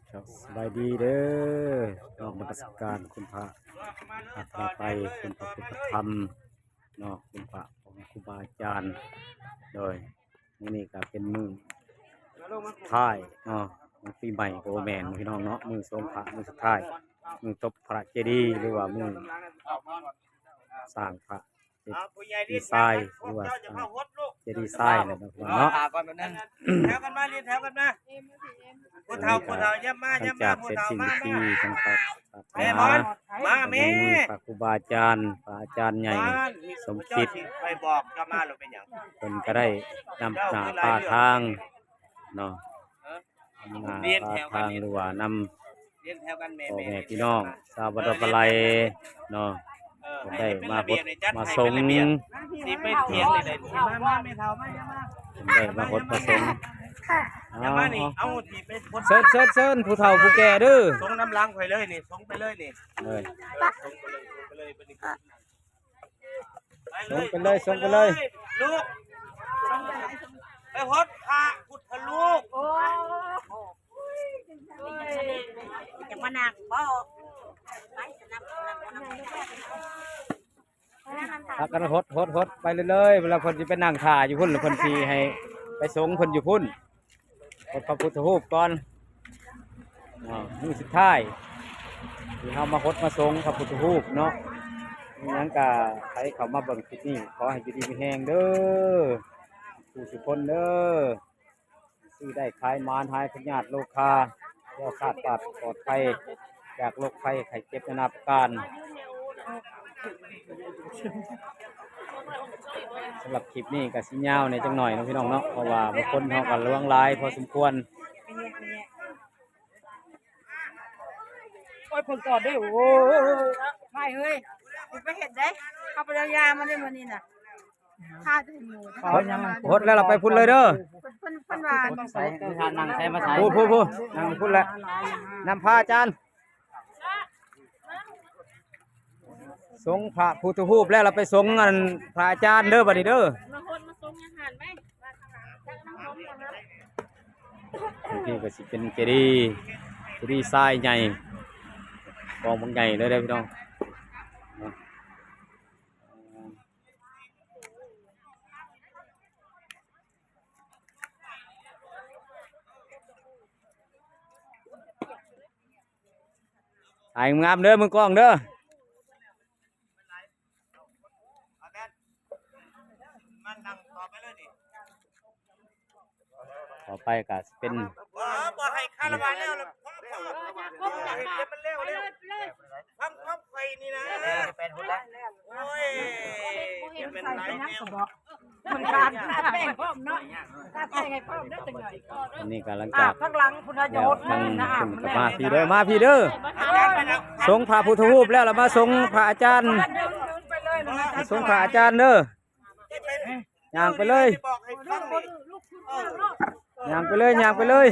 ເຈົ້າ ສະບາຍດີເດີ ນອບນະມັດສະການຄຸນພະ ພະໄຕຣ ຄຸນພະພຸດທະທຳເນາະ ຄຸນພະຂອງຄູບາອາຈານ. ໂດຍ ມື້ນີ້ກໍເປັນມື້ສຸດທ້າຍເນາະ ຂອງປີໃໝ່ກໍບໍ່ແມ່ນພີ່ນ້ອງເນາະ ມື້ສົງພະມື້ສຸດທ້າຍ ມື້ຕົບພະເຈດີ ຫຼືວ່າມື້ສ້າງພະ ເຈດີຊາຍ ຫຼືວ່າເຈດີຊາຍແຫຼະເນາະ ເນາະ ຖາກ່ອນແປັບໜຶ່ງ ແຖວກັນມາ ລຽນແຖວກັນມາ ຜູ້ເຖົ້າ ຜູ້ເຖົ້າ ຢ່າມາ ຢ່າມາ ຜູ້ເຖົ້າ ມາ ມາ ແມ່ມອນ ມາແມ່ ພະຄູບາອາຈານ ພະອາຈານໃຫຍ່ສົມຄິດ ຂ້ອຍບອກເຈົ້າມາແລ້ວເປັນຫຍັງ ເພິ່ນກໍໄດ້ນຳໜ້າພາທາງເນາະ ນຳໜ້າພາທາງ ຫຼືວ່ານຳພໍ່ແມ່ພີ່ນ້ອງຊາວວັດດອນປາໄລເນາະ ເພິ່ນໄດ້ມາຫົດມາສົງ ຊິໄປຖຽງໄດ້ໃດ໋ ມາ ມາ ແມ່ເຖົ້າ ມາ ມາ ເພິ່ນໄດ້ມາຫົດມາສົງ ເອົາ ມານີ້ ເອົາ ຊິໄປຫົດ ເຊີນ ເຊີນ ເຊີນ ຜູ້ເຖົ້າຜູ້ແກ່ເດີ ສົງນຳຫຼັງຂ້ອຍເລີຍນີ້ ສົງໄປເລີຍນີ້ ເອີ ສົງໄປເລີຍ ສົງໄປເລີຍ ບັດນີ້ ສົ່ງໄປເລີຍ ສົ່ງໄປເລີຍ ລູກ ໄປຫົດພະພຸດທະຮູບ ໂອ້ຍ ຈະມານັ່ງບໍ່ ໄປ ສະນັບ ສະນັບ ພາກັນຫົດ ຫົດ ຫົດ ໄປເລື້ອຍໆ ເວລາເພິ່ນຊິໄປນັ່ງຖ້າຢູ່ພຸ້ນ ແລ້ວເພິ່ນຊິໃຫ້ໄປສົ່ງເພິ່ນຢູ່ພຸ້ນ. ຫົດພະພຸດທະຮູບກ່ອນ ອາ ມື້ສຸດທ້າຍທີ່ເຮົາມາຫົດມາສົງພະພຸດທະຮູບເນາະ. ມີຫຍັງກະໃຜເຂົ້າມາເບິ່ງຄລິບນີ້ ຂໍໃຫ້ຢູ່ດີມີແຮງເດີ ສູ່ທຸກຄົນເດີ ຊື້ໄດ້ຂາຍໝານ ຫາຍພະຍາດໂລຄາ ແຄ້ວຄາດປາດປອດໄພ ຈາກໂລກໄພໄຂ້ເຈັບນານາປະການ. ສຳລັບຄລິບນີ້ກໍຊິຍາວແດ່ຈັກໜ້ອຍເນາະ ພີ່ນ້ອງເນາະ ເພາະວ່າບຸກຄົນເຮົາກໍຫຼວງຫຼາຍພໍສົມຄວນ. ໂອ້ຍ ເພິ່ນກອດເດ້ ໂອ້ຍ ໄປເຮີ້ຍ ໄປເຮັດເດ້ ເຮົາໄປເອົາຢາມາເດ້ມື້ນີ້ນະ. ຂ້າຈະເຫັນໝູ ຫົດແລ້ວລະໄປພຸ້ນເລີຍເດີ ເພິ່ນ ເພິ່ນວ່າ ໃສ່ ໃສ່ ນັ່ງໃສ່ມາໃສ່ ພຸ້ນ ພຸ້ນ ພຸ້ນ ນັ່ງພຸ້ນແຫຼະ ນຳພະອາຈານ ສົງພະພຸດທະຮູບແລ້ວລະໄປສົງອັນພະອາຈານເດີ ບັດນີ້ເດີ ມາຫົດມາສົງອາຫານໄວ້ ນີ້ກໍຊິເປັນເຈດີ ເຈດີຊາຍໃຫຍ່ ກອງບັກໃຫຍ່ເລີຍເດີພີ່ນ້ອງ. ຖ່າຍງາມເດີ ມືກ້ອງເດີ. ຕໍ່ໄປກໍຊິເປັນ ບໍ່ ບໍ່ໃຫ້ຄາລະວະແລ້ວ ພໍ ພໍ ພໍ ເຮັດໃຫ້ມັນແລ້ວ ເຮັດໃຫ້ມັນແລ້ວ ຟັງຄວາມຂ້ອຍນີ້ນະ ໂອ້ຍ ເຮັດແມ່ນຫຼາຍແນວ ມັນການແປງພ້ອມເນາະ ການແປງໃຫ້ພ້ອມເດີຈັກໜ້ອຍ. ອັນນີ້ກໍຫຼັງຈາກ ທາງຫຼັງພຸ້ນນະ ທາງພຸ້ນກໍມາພີ້ເດີ ມາພີ້ເດີ ສົງພະພຸດທະຮູບແລ້ວ ລະມາສົງພະອາຈານ ສົງພະອາຈານເດີ. ຍ່າງໄປເລີຍ ຍ່າງໄປເລີຍ ຍ່າງໄປເລີຍ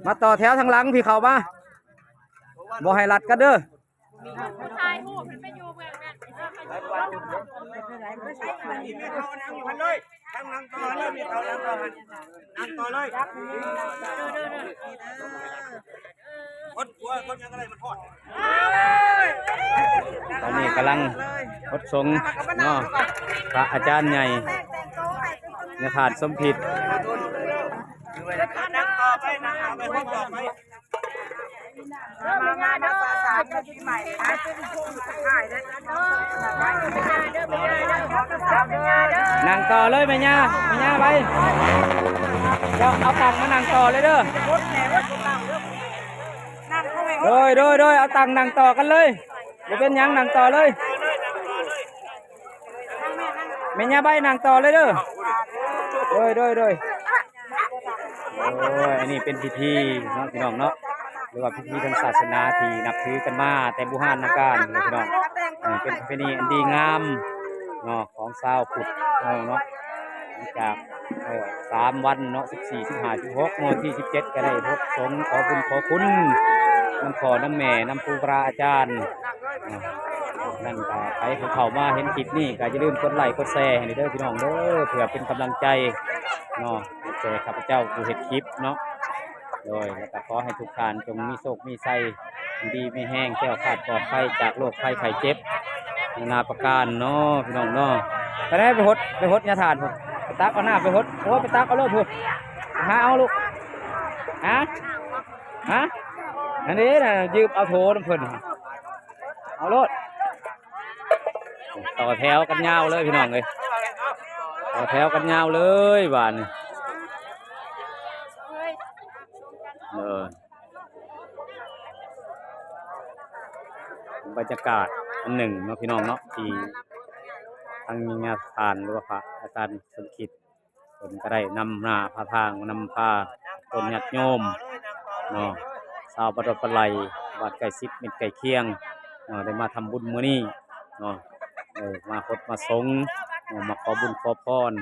ມາຕໍ່ແຖວທາງຫຼັງພີ້ ເຂົ້າມາ ບໍ່ໃຫ້ລັດກັນເດີ. ຕອນນີ້ກຳລັງຫົດສົງເນາະ ພະອາຈານໃຫຍ່ ຍາທ່ານສົມພິດ. ນັ່ງຕໍ່ເລີຍແມ່ຍ່າ ແມ່ຍ່າໄປ ເຈົ້າເອົາຕັ່ງມານັ່ງຕໍ່ເລີຍເດີ. ໂດຍ ໂດຍ ໂດຍ ເອົາຕັ່ງນັ່ງຕໍ່ກັນເລີຍ ບໍ່ເປັນຫຍັງ ນັ່ງຕໍ່ເລີຍ ແມ່ຍ່າໃບນັ່ງຕໍ່ເລີຍເດີ. ໂດຍ ໂດຍ ໂດຍ ໂອ້ຍ ອັນນີ້ເປັນພິທີເນາະ ພີ່ນ້ອງເນາະ ຫຼືວ່າພິທີທາງສາສະໜາທີ່ນັບຖືກັນມາແຕ່ບູຮານນະການເນາະ ພີ່ນ້ອງ. ເອີ ເປັນປະເພນີອັນດີງາມເນາະ ຂອງຊາວພຸດເຮົາເນາະ ຫຼັງຈາກ ເອີ ສາມວັນເນາະ ສິບສີ່ ສິບຫ້າ ສິບຫົກ ມື້ທີສິບເຈັດ ກໍໄດ້ຫົດສົງຂໍບຸນຂໍຄຸນນຳພໍ່ນຳແມ່ ນຳຄູບາອາຈານເນາະ. ນັ້ນກໍໃຜຜູ້ເຂົ້າມາເຫັນຄລິບນີ້ກໍຢ່າລືມກົດໄລກົດແຊໃຫ້ເດີພີ່ນ້ອງເດີ ເພື່ອເປັນກຳລັງໃຈເນາະ ໃຫ້ແກ່ຂ້າພະເຈົ້າຜູ້ເຮັດຄລິບເນາະ. ໂດຍ ແລ້ວກໍຂໍໃຫ້ທຸກທ່ານຈົ່ງມີໂຊກມີໄຊ ຢູ່ດີມີແຮງ ແຄ້ວຄາດປອດໄພຈາກໂລກໄພໄຂ້ເຈັບນານາປະການເນາະ ພີ່ນ້ອງເນາະ. ໄປໄດ້ ໄປຫົດ ໄປຫົດຍາທ່ານພຸ້ນ ໄປຕັກເອົານ້ຳ ໄປຫົດ ໂອ້ຍ ໄປຕັກເອົາໂລດພຸ້ນ ຫາເອົາລູກ ຫາ ຫາ ອັນນີ້ນະ ຢືມເອົາໂຖນຳເພິ່ນ ເອົາໂລດ. ຕໍ່ແຖວກັນຍາວເລີຍພີ່ນ້ອງເອີຍ ຕໍ່ແຖວກັນຍາວເລີຍບາດນີ້ ເອີ ບັນຍາກາດອັນໜຶ່ງເນາະ ພີ່ນ້ອງເນາະ ທີ່ທາງຍາທ່ານ ຫຼືວ່າພະອາຈານສົມຄິດ ເພິ່ນກໍໄດ້ນຳໜ້າພາທາງ ນຳພາຕົນຍາດໂຍມເນາະ ຊາວບ້ານດອນປາໄຫຼ ບ້ານໃກ້ຊິດມິດໃກ້ຄຽງເນາະ ໄດ້ມາທຳບຸນມື້ນີ້ເນາະ ເອີ ມາຫົດມາສົງເນາະ ມາຂໍບຸນຂໍພອນ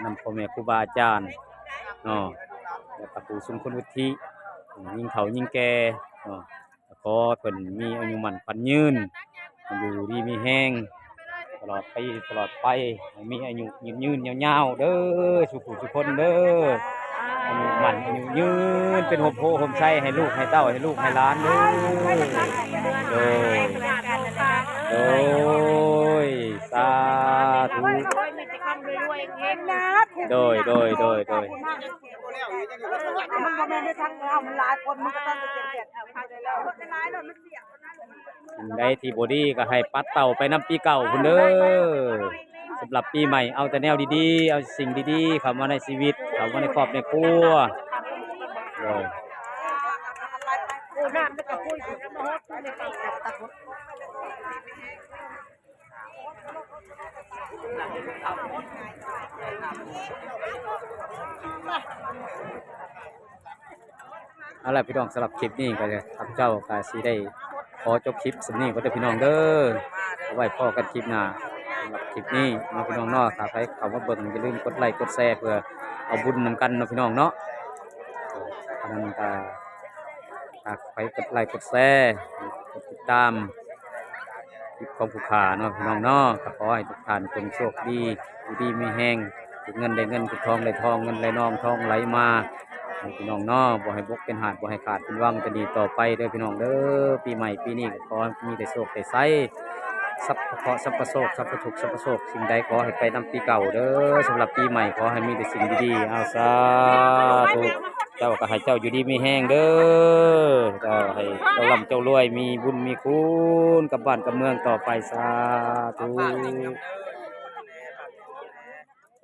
ນຳພໍ່ແມ່ຄູບາອາຈານເນາະ ແລ້ວກໍຜູ້ຊົງຄຸນວຸດທິ ຍິງເຖົ້າຍິງແກ່ເນາະ. ຂໍໃຫ້ເພິ່ນມີອາຍຸໝັ້ນຂວັນຍືນ ຢູ່ດີມີແຮງຕະຫຼອດປີຕະຫຼອດໄປ ໃຫ້ມີອາຍຸຍືນຍືນຍາວໆເດີ ສູ່ຜູ້ສູ່ຄົນເດີ ອາຍຸໝັ້ນອາຍຸຍືນ ເປັນຮົ່ມໂພຮົ່ມໄຊໃຫ້ລູກໃຫ້ເຕົ້າ ໃຫ້ລູກໃຫ້ຫຼານເດີ. ໂດຍ ໂດຍ ສາທຸ ໂດຍ ໂດຍ ໂດຍ ໂດຍ. ມັນບໍ່ແມ່ນໄດ້ທັງເຮົາ ມັນຫຼາຍຄົນ ມັນກໍຕ້ອງໄປເກັບແບບເອົາໄປໄດ້ແລ້ວ ຫຼາຍໂລດ ມັນເສຍ. ສິ່ງໃດທີ່ບໍ່ດີກໍໃຫ້ປັດເປົ່າໄປນຳປີເກົ່າພຸ້ນເດີ. ສຳລັບປີໃໝ່ເອົາແຕ່ແນວດີໆ ເອົາສິ່ງດີໆເຂົ້າມາໃນຊີວິດ ເຂົ້າມາໃນຄອບໃນຄົວ. ໂດຍ. ເອົາລະພີ່ນ້ອງ ສຳລັບຄລິບນີ້ກໍຂ້າພະເຈົ້າກໍຊິໄດ້ຂໍຈົບຄລິບສ່ຳນີ້ກ່ອນເດີພີ່ນ້ອງເດີ. ເອົາໄວ້ພໍ້ກັນຄລິບໜ້າ. ສຳລັບຄລິບນີ້ເນາະພີ່ນ້ອງເນາະ ຖ້າໃຜເຂົ້າມາເບິ່ງຢ່າລືມກົດໄລກົດແຊເພື່ອເອົາບຸນນຳກັນເນາະພີ່ນ້ອງເນາະ. ອັນນັ້ນກໍ ຝາກໄປກົດໄລກົດແຊ ກົດຕິດຕາມຄລິບຂອງຜູ້ຂ້າເນາະພີ່ນ້ອງເນາະ. ກໍຂໍໃຫ້ທຸກທ່ານຈົ່ງໂຊກດີ ຢູ່ດີມີແຮງ ເກັບເງິນໄດ້ເງິນ ເກັບທອງໄດ້ທອງ ເງິນໄຫຼນອງທອງໄຫຼມາເນາະພີ່ນ້ອງເນາະ. ບໍ່ໃຫ້ບົກເປັນຫາດ ບໍ່ໃຫ້ຂາດເປັນວັງ ແຕ່ນີ້ຕໍ່ໄປເດີພີ່ນ້ອງເດີ. ປີໃໝ່ປີນີ້ກໍຂໍໃຫ້ມີແຕ່ໂຊກແຕ່ໄຊ ສັບພະເຄາະ ສັບພະໂສກ ສັບພະທຸກ ສັບພະໂສກ ສິ່ງໃດຂໍໃຫ້ໄປນຳປີເກົ່າເດີ. ສຳລັບປີໃໝ່ຂໍໃຫ້ມີແຕ່ສິ່ງດີໆ. ເອົາ ສາທຸ. ເຈົ້າກໍໃຫ້ເຈົ້າຢູ່ດີມີແຮງເດີ. ເຈົ້າໃຫ້ເຈົ້າລ່ຳເຈົ້າລວຍ ມີບຸນມີຄຸນກັບບ້ານກັບເມືອງຕໍ່ໄປ. ສາທຸ.